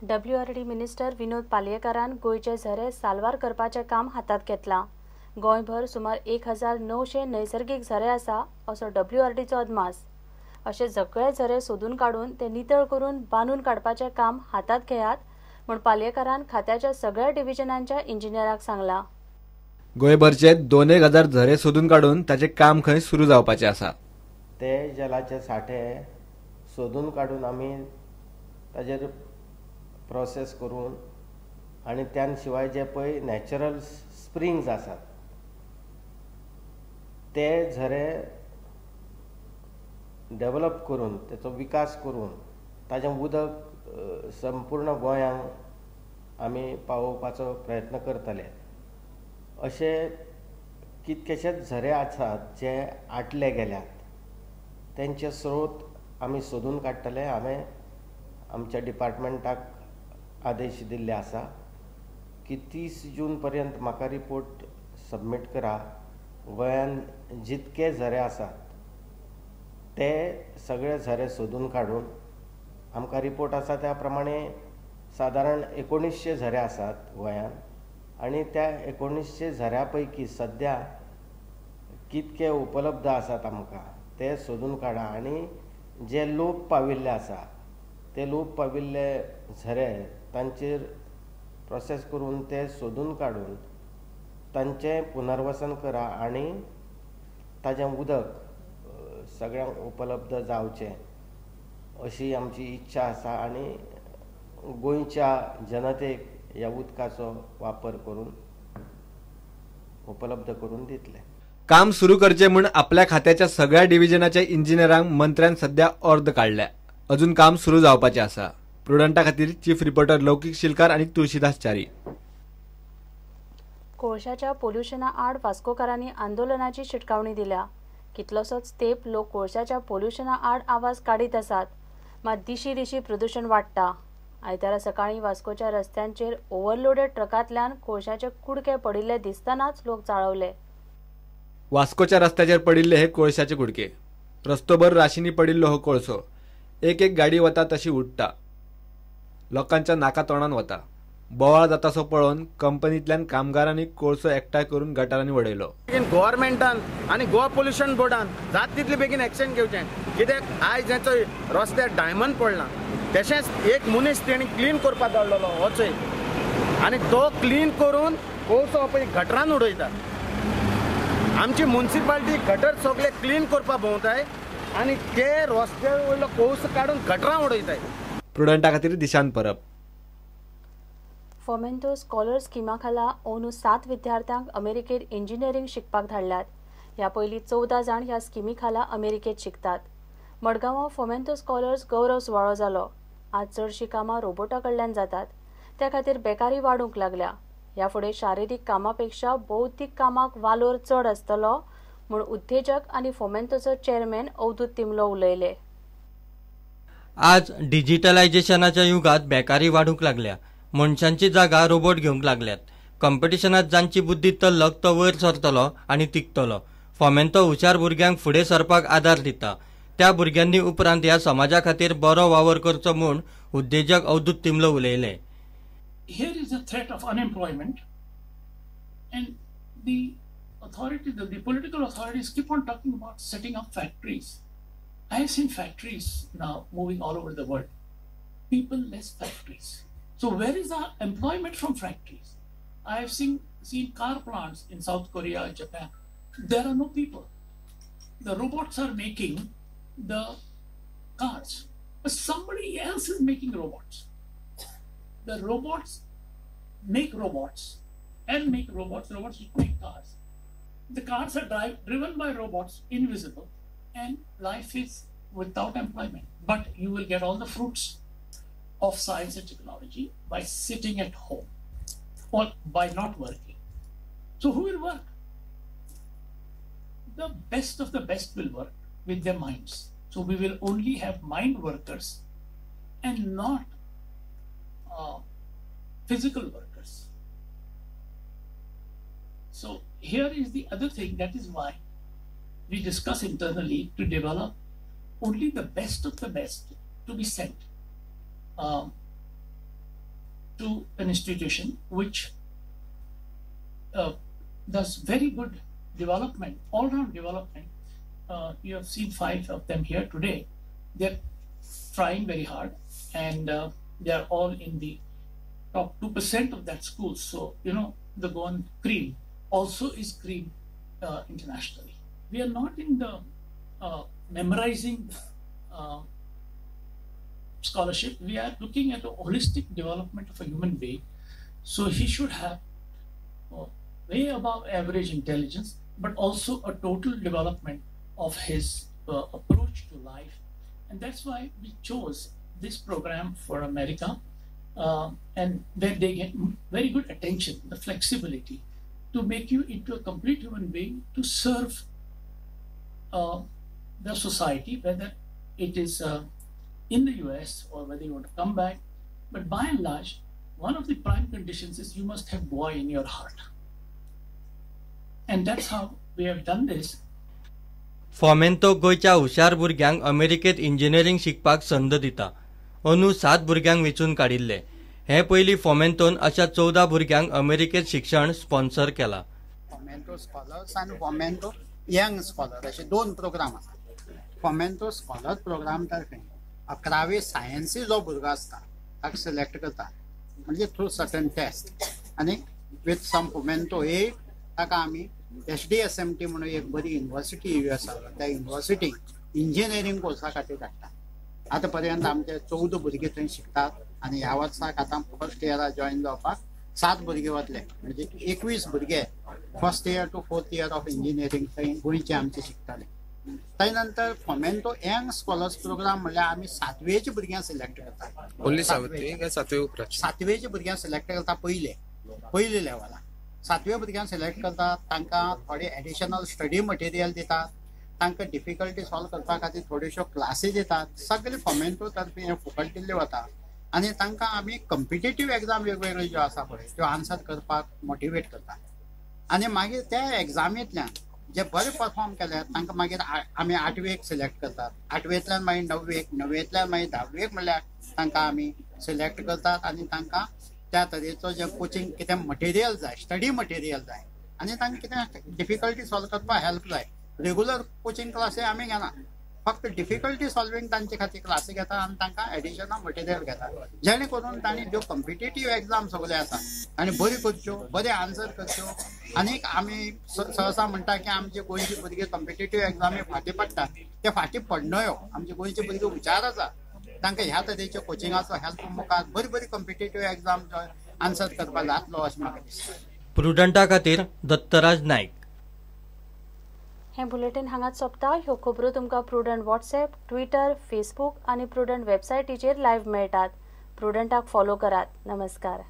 WRD minister विनोद पालयेकारान गोंयचे झरे साल्वार करपाचें काम हातांत घेतलां. गोंयभर सुमार 1900 नैसर्गीक झरे आसा असो डब्ल्यूआरडीचो अदमास. अशे सगळे झरे सोदून काडून ते नितळ करून बांदून काडपाचें काम हातांत घेयात म्हूण पालयेकारान खात्याच्या सगळ्या डिव्हिजनांच्या इंजिनियराक सांगलां. गोंयभरचे 2,000 झरे सोदून काडून ताचें काम खंय सुरू जावपाचें आसा. ते जलाचे साठे सोदून काडून आमी ताजेर प्रोसेस करून आनी त्यान शिवाय जे पळय नॅचरल स्प्रिंग्स आसात ते झरे डेवलप करून तेचो विकास करून ताजें उदक संपूर्ण गोंयांक आमी पावोवपाचो प्रयत्न करतले. अशे कितकेशेच झरे आसात जे आटले गेल्यात, तेंचे स्रोत आमी सोदून काडटले. हांवें आमच्या डिपार्टमेंटाक आदेश दिल्ले आसा की 30 जून पर्यंत म्हाका रिपोर्ट सबमीट करा. गोंयान जितके झरे आसात ते सगळे झरे सोदून काडून आमकां रिपोर्ट आसा त्या प्रमाणे सादारण 1900 झरे आसात गोंयान आनी त्या 1900 झऱ्या पैकी सद्या कितके उपलब्ध आसात आमकां ते सोदून काडा आनी जे लोप पाविल्ले आसा ते लोप पाविल्ले झरे तांचेर प्रोसेस करून ते सोदून काडून तांचें पुनर्वसन करा आनी ताजें उदक सगळ्यांक उपलब्ध जावचें अशी आमची इच्छा आसा आनी गोंयच्या जनतेक ह्या उदकाचो वापर करून उपलब्ध करून दितले. काम सुरू करचें म्हूण आपल्या खात्याच्या सगळ्या डिव्हिजनाच्या इंजिनियरांक मंत्र्यान सध्या ऑर्द काडल्या. अजून काम सुरू जावपाचें आसा. प्रुडंटा खातीर चीफ रिपोर्टर लौकीक शिलकार आनी तुळशीदास च्यारी. कोळशाच्या पोल्युशना आड वास्कोकारांनी आंदोलनाची शिटकावणी दिल्या. कितलोसोच तेंप लोक कोळशाच्या पोल्युशना आड आवाज काडीत आसात, मात दिशी दिशी प्रदूशण वाडटा. आयतारा सकाळीं वास्कोच्या रस्त्यांचेर ओव्हरलोडेड ट्रकांतल्यान कोळशाचे कुडके पडिल्ले दिसतनाच लोक चाळवले. वास्कोच्या रस्त्याचेर पडिल्ले हे कोळशाचे कुडके, रस्तोभर राशींनी पडिल्लो हो कोळसो. एक एक गाडी वता तशी उडटा, लोकांच्या नाका तोंडान वता. बोवाळ जातासो पळोवन कंपनींतल्यान कामगारांनी कोळसो एकठांय करून गटारांनी वडयलो. गव्हर्मेंटान आनी गोवा पोल्युशन बोर्डान जात तितली बेगीन एक्शन घेवचें, कित्याक आयज जेचो रस्त्यार डायमंड पडला तशेंच एक मनीस तेणी क्लीन करपाक धाडलेलो होचय आनी तो क्लीन करून कोळसो पळय गटरान उडयता. आमची मुन्सिपाल्टी गटर सगळे क्लीन करपाक भोंवताय आनी ते रस्त्या वयलो कोळसो काडून गटरां उडयताय. प्रुडंटा खातीर दिशांत परब. फोमेंतो स्कॉलर स्किमा खाला अंदू 7 विद्यार्थ्यांक अमेरिकेत इंजिनियरींग शिकपाक धाडल्यात. ह्या पयलीं 14 जाण ह्या स्किमी खाला अमेरिकेत शिकतात. मडगांवां फोमेंतो स्कॉलर्स गौरव सुवाळो जालो. आज चडशीं कामां रोबोटा कडल्यान जातात, त्या खातीर बेकारी वाडूंक लागल्या. ह्या फुडें शारिरीक कामापेक्षा बौद्धीक कामाक वालोर चड आसतलो म्हूण उद्देजक आनी फोमेंतोचो चेअरमॅन अवधूत तिमलो उलयले. आज डिजिटलायजेशनाच्या युगात बेकारी वाडूंक लागल्या. मनशांची जागा रोबोट घेवंक लागल्यात. कंपिटिशनात जांची बुद्धी तल्लक तो वयर सरतलो आनी तिगतलो. फोमेंतो हुशार भुरग्यांक फुडें सरपाक आदार दिता. त्या भुरग्यांनी उपरांत ह्या समाजा खातीर बरो वावर करचो म्हूण उद्देजक अवधूत तिमलो उलयले. Here is a threat of unemployment, and the authority, the political authorities keep on talking about setting up factories. I have seen factories now moving all over the world. People less factories. So where is our employment from factories? I have seen car plants in South Korea, Japan. There are no people. The robots are making the cars, but somebody else is making robots. The robots make robots and make robots, robots which make cars. The cars are driven by robots, invisible, and life is without employment. But you will get all the fruits of science and technology by sitting at home or by not working. So who will work? The best of the best will work with their minds. So we will only have mind workers and not physical workers. So here is the other thing. That is why we discuss internally to develop only the best of the best to be sent to an institution which does very good development, all-round development. You have seen 5 of them here today. They're trying very hard, and they are all in the top 2% of that school. So, you know, the Goan cream also is cream internationally. We are not in the memorizing scholarship. We are looking at a holistic development of a human being. So he should have way above average intelligence, but also a total development of his approach to life. And that's why we chose this program for America, and where they get very good attention, the flexibility to make you into a complete human being to serve the society, whether it is in the US or whether you want to come back. But by and large, one of the prime conditions is you must have Goa in your heart. And that's how we have done this. Fomento गोंयच्या हुशार भुरग्यांक अमेरिकेत engineering शिकपाक संद दिता. अंदू 7 भुरग्यांक वेंचून काडिल्ले. हे पयलीं फोमेंतोन अशा 14 भुरग्यांक अमेरिकेत शिक्षण स्पॉन्सर केला. फोमेंतो स्कॉलर्स आनी फोमेंतो यंग स्कॉलर अशे 2 प्रोग्राम आसात. फोमेंतो स्कॉलर प्रोग्राम तर्फे 11वी सायन्सी जो भुरगो आसता ताका सिलेक्ट करता, म्हणजे थ्रू सर्टन टेस्ट आनी विथ सम फोमेंतो एक ताका आमी SDSMT म्हणून एक बरी युनिवर्सिटी US आसा, त्या युनिवर्सिटी इंजिनियरींग कोर्सा खातीर धाडटा. आतां पर्यंत आमचे 14 भुरगीं थंय शिकतात आनी ह्या वर्साक आतां फर्स्ट इयराक जॉयन जावपाक 7 भुरगीं वतले, म्हणजे 21 भुरगे first year to fourth year of engineering थंय गोंयचे आमचे शिकताले. ताजे नंतर फोमेंतो यंग स्कॉलर्स प्रोग्राम म्हणल्यार आमी 7वेच्या भुरग्यांक सिलेक्ट करता. 7वेच्या भुरग्यांक सिलेक्ट करता पयले पयले लेवलाक. 7व्या भुरग्यांक सिलेक्ट करतात, तांकां थोडे एडिशनल स्टडी मटेरियल दितात, तांकां डिफिकल्टी सॉल्व करपा खातीर थोड्योश्यो क्लासी दितात. सगळे फोमेंतो तर्फे हें फुकट दिल्लें वता आनी तांकां आमी कॉम्पिटेटीव एग्जाम वेगवेगळ्यो ज्यो आसा पळय त्यो आन्सर करपाक मोटिवेट करतात. आनी मागीर त्या एग्जामींतल्यान जे बरे परफॉर्म केले तांकां मागीर आमी 8वेक सिलेक्ट करतात, 8वेंतल्यान मागीर 9वेक, 9वेंतल्यान मागीर 10वेक म्हणल्यार तांकां आमी सिलेक्ट करतात आनी तांकां त्या तरेचो जे कोचिंग कितें मटेरियल जाय, स्टडी मटेरियल जाय आनी तांकां कितें डिफिकल्टी सॉल्व करपाक हेल्प जाय. रेगुलर कोचिंग क्लासी आमी घेना, फक्त डिफिकल्टी सॉल्विंग तांचे खातीर क्लासी घेता आनी तांकां एडिशनल मटेरियल घेता, जेणे करून तांणी ज्यो कॉम्पिटेटीव एग्जाम सगळे आसा आनी बऱ्यो करच्यो, बरे आन्सर करच्यो. आनी आमी सहसा म्हणटा की आमचे गोंयचे भुरगे कॉम्पिटेटीव एग्जामी फाटीं पडटा, ते फाटीं पडनयो. आमचे गोंयचे भुरगे हुशार आसा, तांकां ह्या तरेच्या कोचिंगाचो हेल्प मुखार बरी बरी कॉम्पिटेटीव एग्जाम आन्सर करपाक जातलो अशें म्हाका दिसता. प्रुडंटा खातीर दत्तराज नायक. हें बुलेटीन हांगाच सोंपता. ह्यो खबरो तुमकां प्रुडंट वॉट्सएप, ट्विटर, फेसबूक आनी प्रुडंट वेबसायटीचेर लायव्ह मेळटात. प्रुडंटाक फॉलो करात. नमस्कार.